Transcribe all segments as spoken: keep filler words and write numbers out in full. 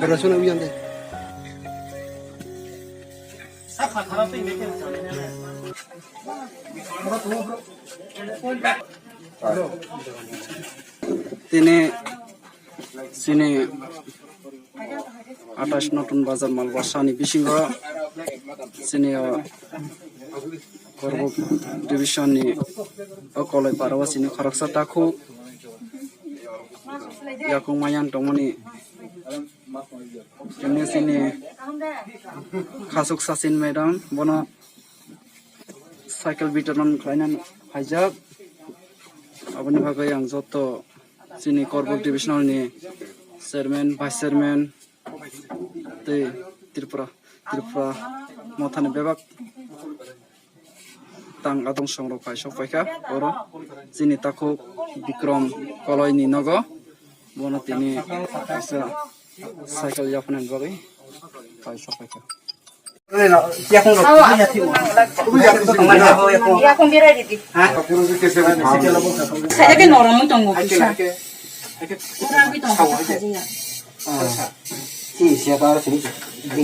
Rasu na uyan de. Tini chini atais Notun Bazar Malbasani bisingo chini o Korbuk division ni o Koloi para o chini khoroksa takhuk yakung mayang tongmani chini chini khasuk sachin madam bono cycle bitoron khlaina phaijak. Aboni bagwi ang joto chini Korbuk divisional ni chairman, vice chairman tei Tripura, Tripura mothani bebak tang adong songrok paisok paikha. Oro chini takhuk Bikrom Koloi ni nogo, bono tini kaisa cycle yaphanani bagwi paisok paikha. Saida ke norom tongo kisa. Ura bi tongo khajiya.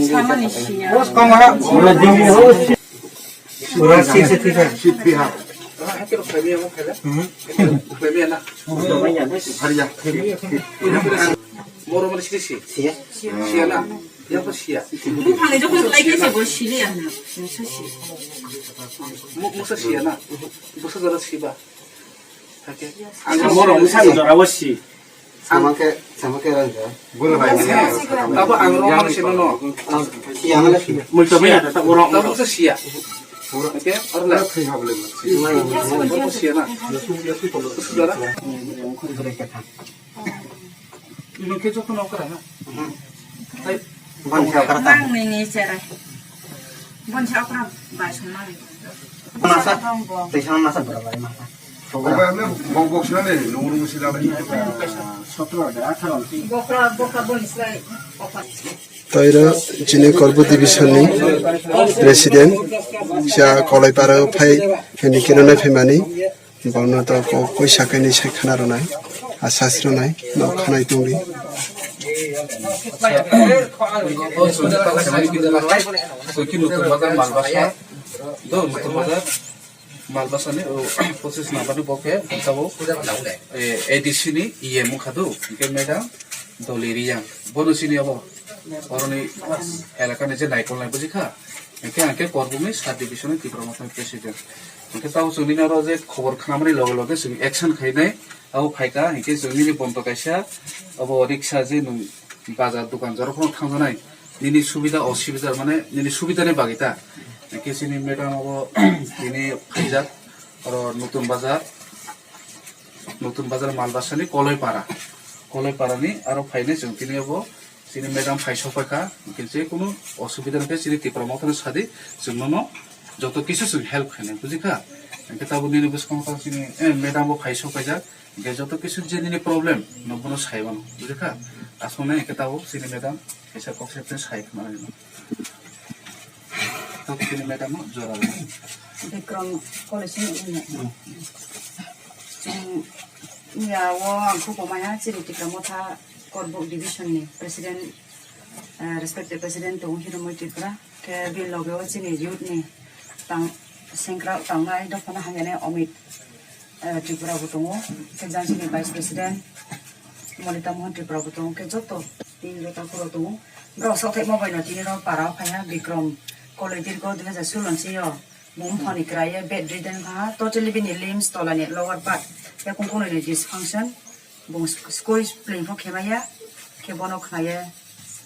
Samani siya. Moro mani siri si. Siya na. Yang pa siya. Buphang ni jokhon lai khe se bo sili ang na. Musa si. Mu-, musa siya na. Busa jora siba. Hake. Ang moro musa ni jora wo si. Samake, samake rang ja. Tabo ang rong mani sino no. Siya na siya. Multo maya ta oro. Tabo musa siya. Hake, orla. Tabo siya na. Musa jora. Ini ke jokhon okra na. Hai. Bangsa okra ta. Bang ni ni cherai. Bangsa okra bai sung mani. Masa, tei sama masa berapa masa? Oba ame bok bok sina ne, nung nung sina ne. Bokra, bokra boni slai okra. Taira chini Korbuk division ni president sa Koloi para phai hini kino nai phaimani. Bono to kok koi sakai ni sai khana rwnai, asas rwnai, no khanai tongdi. Soki Nutun Bazar Malbasa, do Nutun Bazar Malbasa ni, o, pochisnumber ni bo khe, tabuk, eh, A D C ni E M wngkha do, hingke madam Doli Riyang, bono sini abo, oroni elaka ni je naikol nai buji kha, hingke hingke Korbuk ni sub division ni Tipra Motha ni president. Hingke tabo chwng nini oro je khobor khnamani loge loge chwng action khainai, abo phaikha, hingke chwng nini bonto kaisa, abo riksa je nwng bazar dokan jorok phano thangjanai, nini subida osubida mane nini subida ni bagwi ta. Hingke chini madam abo tini phaijak, oro Nutun Bazar, Nutun Bazar Malbasani Koloi Para, Koloi Para ni aro phainai chwng tini abo Chini madam phai sokphaikha, hingke je kunu osubida hingke chini Tipra Mothano sadi, chwng nono joto kisu chwng help khainai, bujikha? Hingke tabuk nini bwskango ta chini, eh, madam bo phai sokphaijak, hingke joto kisu je nini problem, no bono sai mano, bujikha? Aswknai hingke tabuk chini madam kaisa kok se sai khna rwno. Tabuk chini madam no jora rwno. Bikram College ni uni. Chwng ya o ang khupo maya chini Tipra Motha Korbuk Division ni President, eh, respected President tongo Hiromoi Tripura, khe bini loge o chini youth ni tang sengkrak tangnai dophano hamya nai Omit, eh, Tripura bo tongo, khe jang chini Vice President Monita Mohan Tripura bo tongo, khe joto tin jota khoro tongo. Borok sok thai mo bai no tini ro para o phai ha Bikram Koloi dirgo dui hajar solo ni simi o bung phone ni kwrai ye bed ridden kha ha, totally bini limbs tola ni lower part yakung kono ni dysfunction. Bung skui pling pho khemaya, khe bono khnaye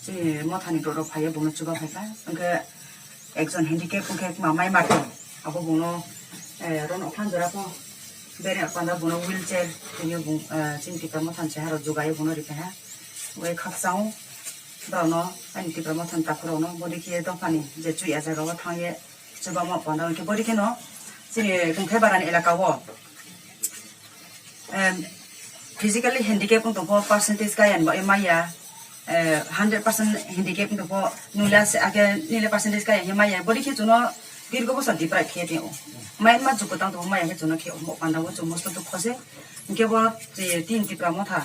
chini mothani borok phaiye bungno chuba phaikha. Hwnkhe ekjon handicap hwnkhe ma mai mato, abo bungno, eh, rono phan jora pho bere panda bungno wheelchair tini bung, eh, chini Tipra Mothani cheharo jugayo bungno ripaiha. Bai khakchang borokno ani Tipra Mothani takhurokno bodi khe dophani je chui a jaga o thangye. Chubama panda hwnkhe bori kheno chini Kungthai Barani elaka o, em, physically handicap wng tongkho, percentage kaya ni bagwi maya, eh, hundred percent handicap wng tongkho, nula se ake nile percentage kaya hwnwi maya, bori khe chwngno dirgo bosor deprive khe tongwi o. Mai ma jugo tang tongkho maya khe chwngno khe omo panda o chwng mosto dukho se, hwnkhe bo, eh, tin Tipra Motha.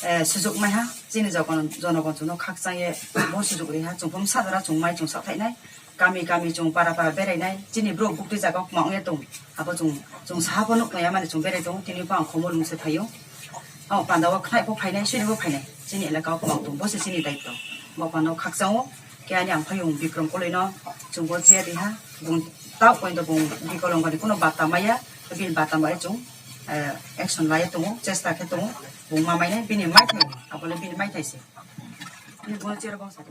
eh, sujuk maiha, chini jogon-, jonogon chwngno khakchangye bo sujuk riha, chwng phum sadara chwng mai chwng sakthainai, kami kami chwng para para berainai, chini bro bukti jaga kwma wngya tong, abo chwng, chwng saha phano nukmaya mani chwng berai tongo, tini bo ang khomol mungse phaio. O panda o khnai bo phainai, sini bo phainai, chini elaka o kwma tong, bo se chini daityo, bo panda o khakchango, khe ani ang phaiyung Bikram Koloi no chwng bo chair riha, bung tao pointo bung bikolongoni kuno bata maya, bini bata mai chwng, eh, action laiya tongo, chesta khe tongo, bung ma mainai, bini maithai, abole bini maithai se. Bini bo chair bongsa.